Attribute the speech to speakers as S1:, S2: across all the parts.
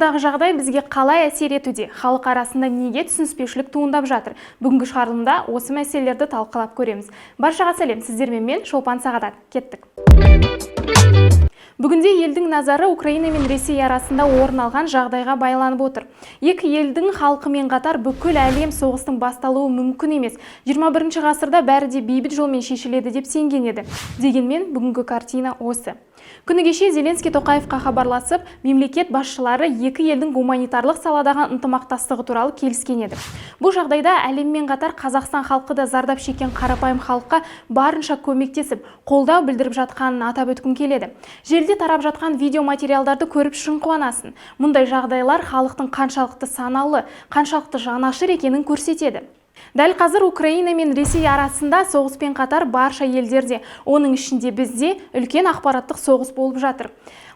S1: Украинадағы жағдай бізге қалай әсер етуде? Халық арасында неге түсініспеушілік туындап жатыр? Бүгінгі шығарылымда осы мәселелерді талқылап көреміз. Баршаға сәлем, сіздермен мен, Шолпан Сағадат. Кеттік. Бүгінде елдің назары Украина мен Ресей арасында орын алған жағдайға байланып отыр. Екі елдің халқымен қатар бүкіл әлем соғыстың басталуы мүмкін емес, 21 ғасырда бәрі де бейбіт жолмен шешіледі деп сенген еді. Дегенмен бүгінгі картина осы. Күні кеше Зеленский Тоқаевқа хабарласып, мемлекет басшылары екі елдің гуманитарлық саладағы ынтымақтастығы туралы келіскен еді. Бұл жағдайда әлеммен қатар Қазақстан халқы да зардап шеккен қарапайым халыққа барынша көмектесіп, қолдау білдіріп жатқанын атап өткім келеді. Желіде тарап жатқан видео материалдарды көріп шын қуанасың. Мұндай жағдайлар халықтың қаншалықты саналы, қаншалықты жанашыр екенін көрсетеді. Дәл қазір Украина мен Ресей арасында соғыспен қатар барша елдерде, оның ішінде бізде, үлкен ақпараттық соғыс болып жатыр.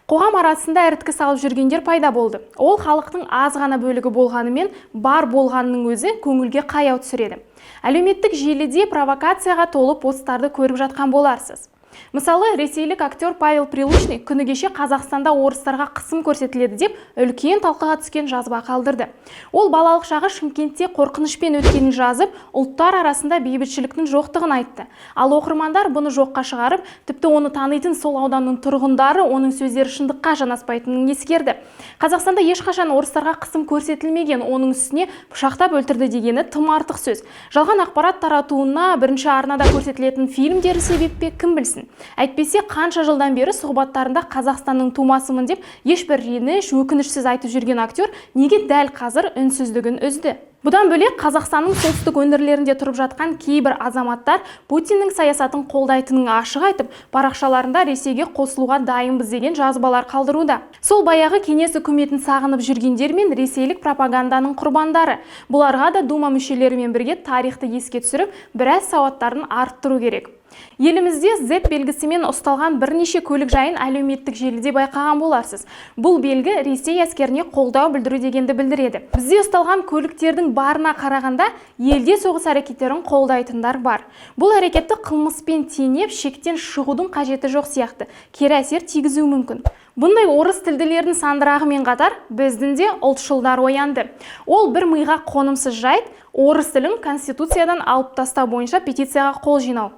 S1: Қоғам арасында іріткі салып жүргендер пайда болды. Ол халықтың аз ғана бөлігі болғанымен, бар болғанының өзі көңілге қаяу түсіреді. Әлеуметтік желіде провокацияға толы посттарды көріп жатқан боларсыз. Мысалы, ресейлік актер Павел Прилучный күні кеше Қазақстанда орыстарға қысым көрсетіледі деп үлкен талқыға түскен жазба қалдырды. Ол балалық шағы Шымкентте қорқынышпен өткенін жазып, ұлттар арасында бейбітшіліктің жоқтығын айтты. Ал оқырмандар бұны жоққа шығарып, тіпті оны танитын сол ауданның тұрғындары оның сөздері шындыққа жанаспайтынын ескерді. Қазақстанда ешқашан орыстарға қысым көрсетілмеген, оның үстіне пышақтап өлтірді дегені тым артық сөз. Жалған ақпарат таратуына Бірінші арнада көрсетілетін фильмдері себеп пе, кім білсін. Әйтпесе қанша жылдан бері сұхбаттарында Қазақстанның тумасымын деп ешбір реніш, өкінішсіз айтып жүрген актер неге дәл қазір үнсіздігін үзді? Бұдан бөлек, Қазақстанның солтүстік өңірлерінде тұрып жатқан кейбір азаматтар Путиннің саясатын қолдайтынын ашық айтып, парақшаларында Ресейге қосылуға дайынбыз деген жазбалар қалдыруда. Сол баяғы Кеңес үкіметін сағынып жүргендер мен ресейлік пропаганданың құрбандары. Бұларға да Дума мүшелерімен бірге тарихты еске түсіріп, біраз сауаттарын арттыру керек. Елімізде Z белгісімен ұсталған бірнеше көлік жайын әлеуметтік желіде байқаған боларсыз. Бұл белгі Ресей әскеріне қолдау білдіру дегенді білдіреді. Бізде ұсталған көліктердің барына қарағанда, елде соғыс әрекеттерін қолдайтындар бар. Бұл әрекетті қылмыспен теңеп, шектен шығудың қажеті жоқ сияқты. Кері әсер тигізуі мүмкін. Бұндай орыс тілділердің сандырағымен қатар біздің де ұлтшылдар оянды. Ол бір миға қонымсыз жайт — орыс тілін конституциядан алып тастау бойынша петицияға қол жинау.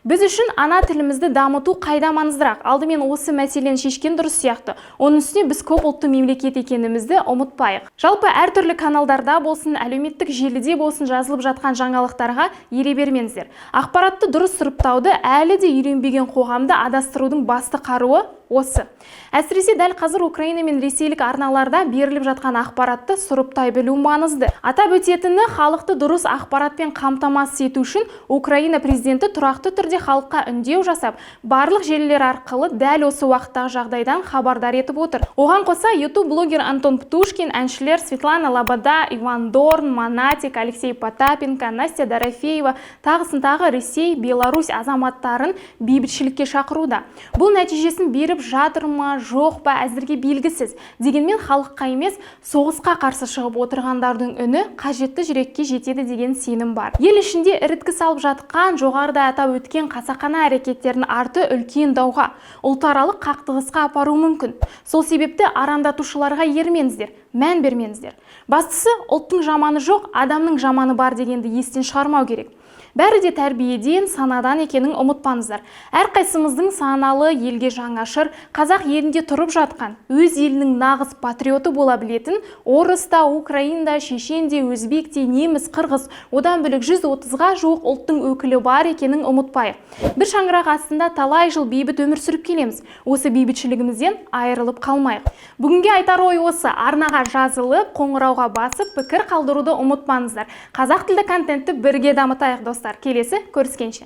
S1: Біз үшін ана тілімізді дамыту қайда маңыздырақ. Алдымен осы мәселені шешкен дұрыс сияқты. Оның үстіне біз көп ұлтты мемлекет екенімізді ұмытпайық. Жалпы, әртүрлі каналдарда болсын, әлеуметтік желіде болсын, жазылып жатқан жаңалықтарға ере бермеңіздер. Ақпаратты дұрыс сұрыптауды әлі де үйренбеген қоғамды адастырудың басты қаруы осы. Әсіресе дәл қазір Украина мен ресейлік арналарда беріліп жатқан ақпаратты сұрыптай білу маңызды. Атап өтетіні, халықты дұрыс ақпаратпен қамтамасыз ету үшін Украина президенті тұрақты түрде халыққа үндеу жасап, барлық желілер арқылы дәл осы уақыттағы жағдайдан хабардар етіп отыр. Оған қоса YouTube блогер Антон Птушкин, әншілер Светлана Лобода, Иван Дорн, Монатик, Алексей Потапенко, Настя Дорофеева, тағысын тағы Ресей, Беларусь азаматтарын бейбітшілікке шақыруда. Бұл нәтижесін беріп жатыр ма, жоқ па, әзірге белгісіз. Дегенмен халыққа емес, соғысқа қарсы шығып отырғандардың үні қажетті жүрекке жетеді деген сенім бар. Ел ішінде іріткі салып жатқан, жоғарыда атап өткен қасақана әрекеттердің арты үлкен дауға, ұлтаралық қақтығысқа апаруы мүмкін. Сол себепті арандатушыларға ермеңіздер, мән бермеңіздер. Бастысы, ұлттың жаманы жоқ, адамның жаманы бар дегенді естен шығармау керек. Бәрі де тәрбиеден, санадан екенін ұмытпаңыздар. Әрқайсымыздың саналы, елге жаңашыр, қазақ елінде тұрып жатқан, өз елінің нағыз патриоты бола білетін орыс та, украин да, шешен де, өзбек те, неміс, қырғыз, одан бөлек 130-ға жуық ұлттың өкілі бар екенін ұмытпайық. Бір шаңырақ астында талай жыл бейбіт өмір сүріп келеміз. Осы бейбітшілігімізден айырылып қалмайық. Бүгінге айтар ой осы. Арнаға жазылып, қоңырауға басып, пікір қалдыруды ұмытпаңыздар. Қазақ тілді контентті бірге дамытайық, достар. Келесі көріскенше.